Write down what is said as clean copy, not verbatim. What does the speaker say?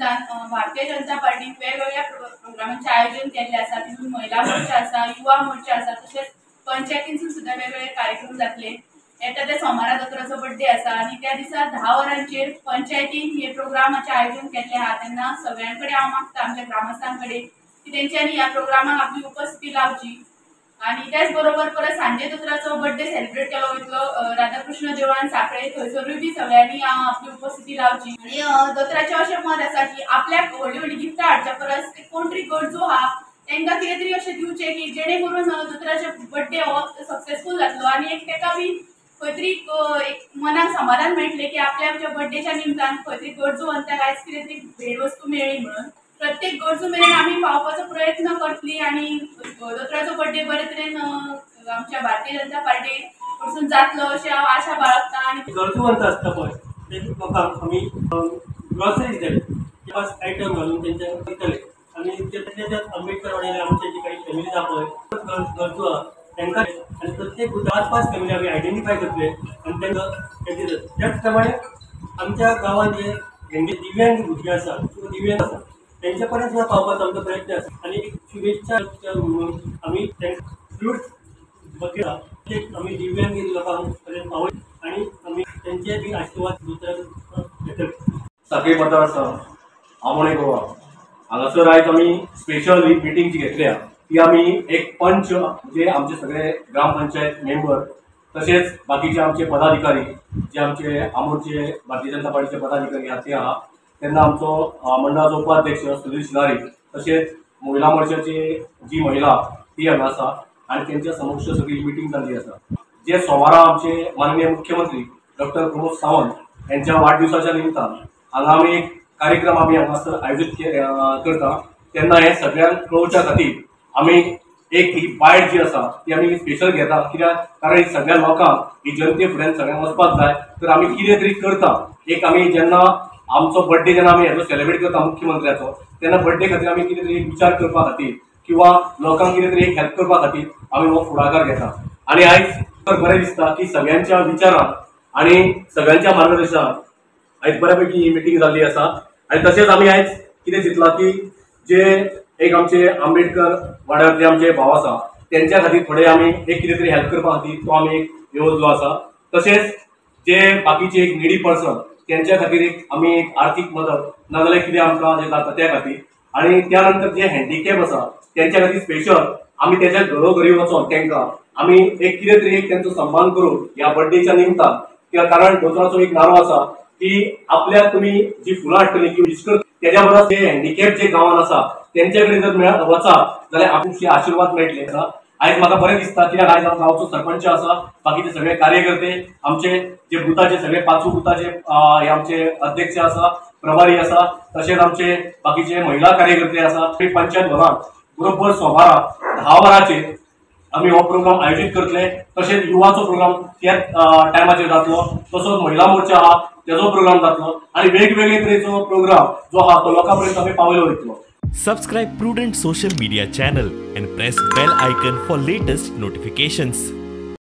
निमतान भारतीय जनता पार्टीन वेगवेगळ्या प्रोग्रामांचें आयोजन केल्लें आसा. तितून महिला मोर्चा आसा, युवा मोर्चा आसा, तशेंच पंचायतींसून सुद्दां वेगवेगळे कार्यक्रम जातले. येता त्या सोमारा दोतोराचो बड्डे आसा आनी त्या दिसा 10 वरांचेर पंचायतीन हे प्रोग्रामाचें आयोजन केल्लें आहा. तेन्ना सगळ्यां कडेन हांव मागता आमच्या ग्रामस्थां कडेन की तेंच्यांनी ह्या प्रोग्रामाक आपली उपस्थिती लावची. आनी त्याच बरोबर परत सांजे दोतोराचो बड्डे सेलिब्रेट केलो वयतलो राधाकृष्ण देवळान साखळे, थंयसरूय बी सगळ्यांनी आपली उपस्थिती लावची. आनी दोतोराचें अशें मत आसा की आपल्याक व्हडली व्हडली गिफ्टां हाडच्या परस कोण तरी गरजू आहा तांकां कितें तरी अशें दिवचें की जेणे करून दोतोराचो बड्डे हो सक्सेसफूल जातलो आनी एक ताका बी खंय तरी एक मनाक समाधान मेळटलें की आपल्या आमच्या बड्डेच्या निमतान खंय तरी गरजूवंताक आयज कितें तरी भेटवस्तू मेळ्ळी म्हणून. प्रत्येक गरजू मेरेन आमी पावपाचो प्रयत्न करतली आनी दोतोराचो बड्डे बरे तरेन आमच्या भारतीय जनता पार्टी कडसून जातलो अशें हांव आशा बाळगता. आनी गरजूवंत आसता पळय ते लोकांक आमी ग्रॉसरीज दिले, 5 आयटम घालून तेंच्या दितले. आनी त्यातल्या त्यात आंबेडकर वाड्यार आमचे जे काही फॅमिली आहा पळय गरजू आहा तांकां आनी प्रत्येक 5-5 फॅमिली आमी आयडेंटिफाय करतले आनी तांकां ते दितले. त्याच प्रमाणे आमच्या गांवांत जे दिव्यांग भुरगे आसा किंवा दिव्यांग आसा तेंच्या पर्यंत सुद्दां पावपाचो आमचो प्रयत्न आसा. आनी एक शुभेच्छा म्हणून आमी तांकां फ्रुट्स बकेट ते आमी दिव्यांग लोकांक पर्यंत पावयत आनी आमी तेंचे बी आशिर्वाद दोतोराक घेतले. साखळी मतदारसंघ आमोणे गोवा हांगासर आयज आमी स्पेशल ही मिटींग जी घेतल्या ती आमी एक पंच जे आमचे सगळे ग्रामपंचायत मेंबर तशेंच बाकीचे आमचे पदाधिकारी जे आमचे आमोणचे भारतीय जनता पार्टीचे पदाधिकारी आहा ते आहा. तेन्ना आमचो मंडळाचो उपाध्यक्ष सुधीर शिलारी तशेंच महिला मोर्चाची जी महिला ती हांगा आसा आनी तेंच्या समक्ष सगळी मिटींग जाल्ली आसा. जे सोमारा आमचे माननीय मुख्यमंत्री डॉक्टर प्रमोद सावंत यांच्या वाडदिवसाच्या निमतान हांगा आमी एक कार्यक्रम आमी हांगासर आयोजीत करता. तेन्ना हें सगळ्यांक कळोवच्या खातीर आमी एक ही बायट जी आसा ती आमी स्पेशल घेता, कित्याक कारण ही सगळ्या लोकांक ही जनते फुड्यान सगळ्यांक वचपाक जाय. तर आमी कितें तरी करता. एक आमी जेन्ना आमचो बड्डे जेन्ना आमी हेजो सेलिब्रेट करता मुख्यमंत्र्याचो तेन्ना बड्डे खातीर आमी कितें तरी विचार करपा खातीर किंवा लोकांक कितें तरी एक हेल्प करपा खातीर आमी हो फुडाकार घेता. आनी आयज बरें दिसता की सगळ्यांच्या विचारान आनी सगळ्यांच्या मार्गदर्शनान आयज बऱ्यापैकी ही मिटींग जाल्ली आसा. आनी तशेंच आमी आयज कितें चिंतलां की जे एक आमचे आंबेडकर वाड्यावयले आमचे भाव आसा तेंच्या खातीर थोडे आमी एक कितें तरी हेल्प करपा खातीर तो आमी एक येवजलो आसा. तशेंच जे बाकीचे एक निडी पर्सन तेंच्या खातीर एक आमी एक आर्थीक मदत नाजाल्यार कितें आमकां जें जाता त्या खातीर. आनी त्या नंतर जे हँडिकॅप आसा तेंच्या खातीर स्पेशल आमी तेच्या घरोघरी वचोन तेंकां आमी एक कितें तरी एक तेंचो सन्मान करून ह्या बड्डेच्या निमतान, कित्याक कारण दोतोराचो एक नारो आसा की आपल्याक तुमी जी फुलां हाडटली किंवा विश करतली तेज्या बरोबर जे हँडिकॅप जे गांवांत आसा तेंच्या कडेन जर वचात जाल्यार आमचे आशिर्वाद मेळटले. आयज म्हाका बरें दिसता कित्याक आयज हांव गांवचो सरपंच आसा, बाकीचे सगळे कार्यकर्ते आमचे जे बुथाचे सगळे 5 बुथाचे हे आमचे अध्यक्ष आसा, प्रभारी आसा, तशेंच आमचे बाकीचे महिला कार्यकर्ते आसा. पंचायत भवन बरोबर सोमारा 10 वरांचेर आमी हो प्रोग्राम आयोजीत करतले. तशेंच युवाचो प्रोग्राम त्याच टायमाचेर जातलो, तसोच महिला मोर्चा आहा तेजो प्रोग्राम जातलो आनी वेगवेगळे तरेचो प्रोग्राम जो आहा तो लोकां पर्यंत आमी पावयलो वयतलो. Subscribe Prudent Social Media channel and press bell icon for latest notifications.